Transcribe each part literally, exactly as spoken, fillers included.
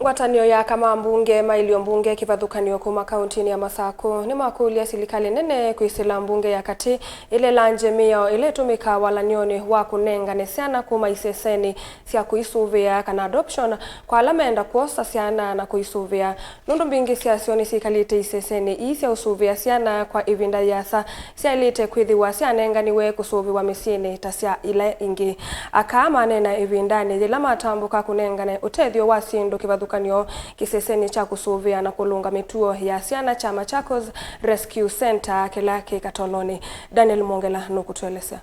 Ngwatanĩo ya aka ma mbunge ma ilio mbunge kĩvathũkany'o kuma kauntinĩ ya Masakũ nĩmakũlya silikalĩ nene kwĩsĩla mbunge ya katĩ ĩlelangye mĩao ĩla ĩtũmĩkaa walany'onĩ wa kũnengane syana kuma isesenĩ sya kũisũvĩa kana adoption kwa ala menda kwosa syana na kũisũvĩa, nũndũ mbingĩ syasyo nĩsyĩkalĩte isesenĩ ii sya ũsũvĩa syana kwa ĩvinda yĩasa syaĩlĩte kwĩthĩwa syanenganiwe kũsũvĩwa mĩsyĩnĩ ta sya ila ingĩ. Aka maneena ĩvindanĩ yĩla matambũka kũnengane ũtethyo wa syĩndũ kĩvathũkany'o kĩsesenĩ kya kũsũvĩa na kũlũnga mĩtuo ya syana kya Machakos Rescue Centre kĩla kĩ Katolonĩ. Daniel Mwongela nũkũtũelesya.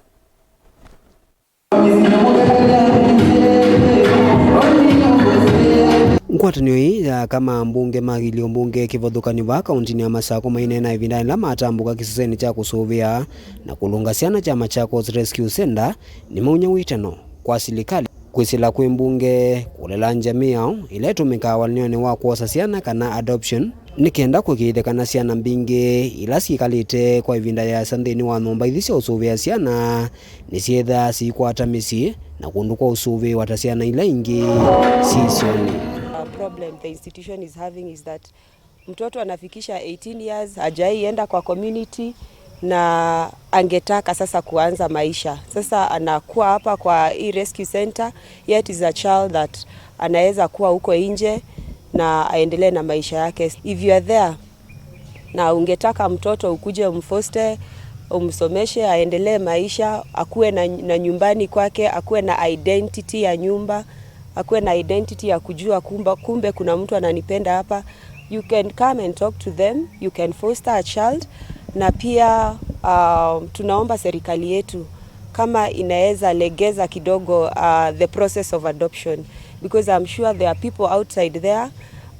Ngwatanĩo ĩĩ ya aka ma mbunge ma ilio mbunge kĩvathũkany'o vaa kauntinĩ ya Masakũ maineena ĩvindanĩ ĩla matambũka kĩsesenĩ kya kũsũvĩa na kũlũnga syana kya Machakos Rescue Centre nĩmauny'a wĩtano kwa silikalĩ kwĩsĩla kwĩ mbunge kũlelangya mĩao ĩla ĩtũmĩkaa walany'onĩ wa kwosa syana kana adoption, nĩ kenda kũĩkĩĩthya kana syana mbingĩ ila syĩkalĩte kwa ĩvinda yĩasa nthĩnĩ wa nyũmba ithi sya ũsũvĩa syana nĩsyĩthaa siikwata mĩsyĩ na kũndũ kwa ũsũvĩĩwa ta syana ila ingĩ syĩ isionĩ. A problem the institution is having is that mtoto anafikisha eighteen years, hajaienda kwa community na angetaka sasa kuanza maisha. Sasa anakuwa hapa kwa hii rescue center, yet is a child that anaweza kuwa huko nje na aendelee na maisha yake. If you are there na ungetaka mtoto ukuje umfoster, umsomeshe, aendelee maisha, akuwe na, na nyumbani kwake, akuwe na identity ya nyumba, akuwe na identity ya kujua kumba, kumbe kuna mtu ananipenda hapa. You can come and talk to them, you can foster a child. Na pia, uh, tunaomba serikali yetu kama inaweza legeza kidogo, uh, the process of adoption, because I'm sure there are people outside there,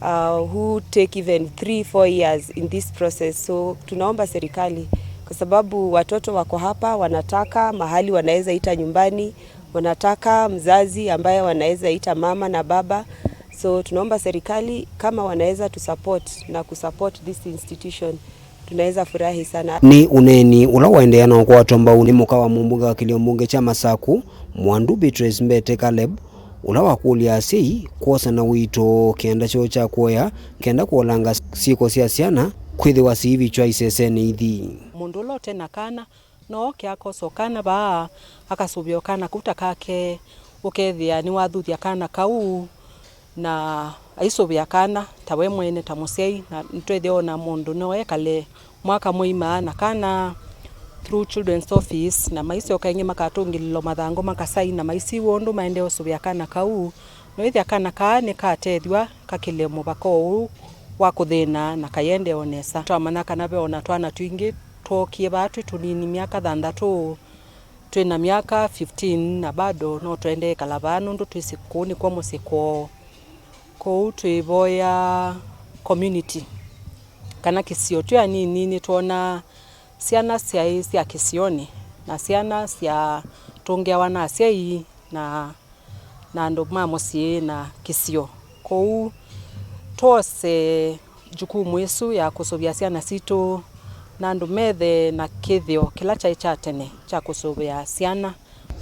uh, who take even three, four years in this process. So tunaomba serikali, kwa sababu watoto wako hapa, wanataka mahali wanaweza ita nyumbani, wanataka mzazi ambaye wanaweza ita mama na baba. So tunaomba serikali kama wanaweza tu support na kusupport this institution, tunaweza furahi sana. Nĩ ũneeni ũla waendeea na ũkwatwa mbau nĩ mũka wa mũmbunge wa kĩlio mbunge kya Masakũ, Mwandu Beatrice Mbete Caleb, ũla wakũlya asyai kwosa na ũito kĩanda kyoo kya kũea kenda kũolanga syĩko sya syana kwĩthĩwa siivikywa isesenĩ ithi. Mũndũ ũla ũte na kana no oke akosa o kana vaa, akasũvĩa o kana kau ta kake, ũkethĩa nĩwathuthya kana kau, na aisũvĩa kana ta we mwene ta mũsyai, na nĩtwethĩa ona mũndũ no ekale mwaka mũima na kana through children's office, na maisyoka ĩngĩ makatũngĩlĩlwa mathangũ makasaina maisiw'a ũndũ maendee ũsũvĩa kana kau. Noĩthya kana kaa nĩkatethw'a kakĩle mũvaka ũũ wa kũthĩna na kayendee o nesa. Twamanya kana ve ona twana twingĩ twookie vaa twĩ tũnini myaka thanthatũ, twĩ na myaka fifteen na bado no tũendee ĩkala vaa nũndũ twĩsĩ kũu nĩkw'o mũsyĩ kwoo. Kwoou twĩvoya community kana kĩsio twĩ anini nĩtwonaa syana syaĩ sya kĩsionĩ na syana syatũngĩawa na asyai na na andũ ma mũsyĩ na kĩsio. Kwoou twose jukumu ĩsu ya kũsũvĩa syana sitũ na andũ methe na kĩthĩo kĩla kyaĩ kya tene kya kũsũvĩa syana.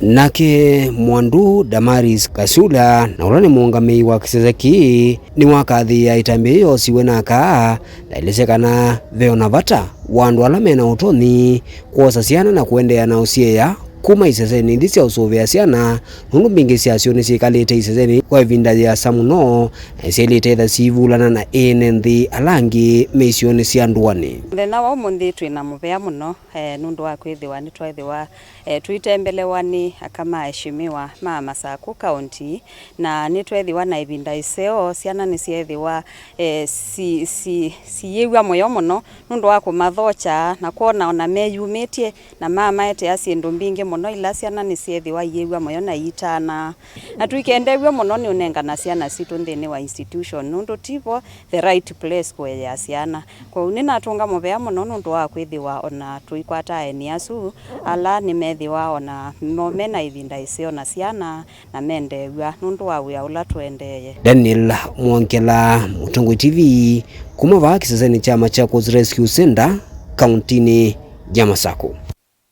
Nake Mwandu Damaris Kasula, na ũla nĩ mũũngamĩi wa kĩsese kĩĩ, nĩwakathĩĩa ĩtambya yĩĩ yosiwe na akaa, na aelesya kana ve o na vata wa andũ ala me na ũtonyi kwosa syana na kũendeea na ũsyeea kuma isesenĩ ithi sya ũsũvĩa syana, nũndũ mbingĩ syasyo nĩsyĩkalĩte isesenĩ kwa ĩvinda yĩasa mũno, na nĩsyaĩlĩte ĩtha siivulana na ene nthĩ ala angĩ me isionĩ sya ndũanĩ. Mũthenya wa ũmũnthĩ twĩ na mũvea mũno, eh, nũndũ wa kwĩthĩwa nĩtweethĩwa, eh, tũitembelewa nĩ aka ma eshimiwa ma Masakũ County, na nĩtweethĩwa na ĩvinda ĩseo. Syana nĩsyeethĩwa, eh, si, si, siyĩw'a mũyo mũno nũndũ wa kũmathokya na kwona ona meyumĩtye na mamaetea syĩndũ mbingĩ mũno ila syana nĩsyeethĩwa iyĩw'a mũyo na iitanaa. Na tũikendew'e mũno nĩ ũnengana syana sitũ nthĩnĩ wa institution, nũndũ ti vo the right place kũeea syana. Kwoou nĩnatũnga mũvea mũno nũndũ wa kwĩthĩwa ona tũikwata aeni asu ala nĩmethĩwa ona mo me na ĩvinda ĩseo na syana na mendeew'a nũndũ wa wĩa ũla tũendeeye. Daniel Mwongela, Mũtongoi T V, kuma vaa kĩsesenĩ kya Machakos Rescue Centre, kauntinĩ ya Masakũ.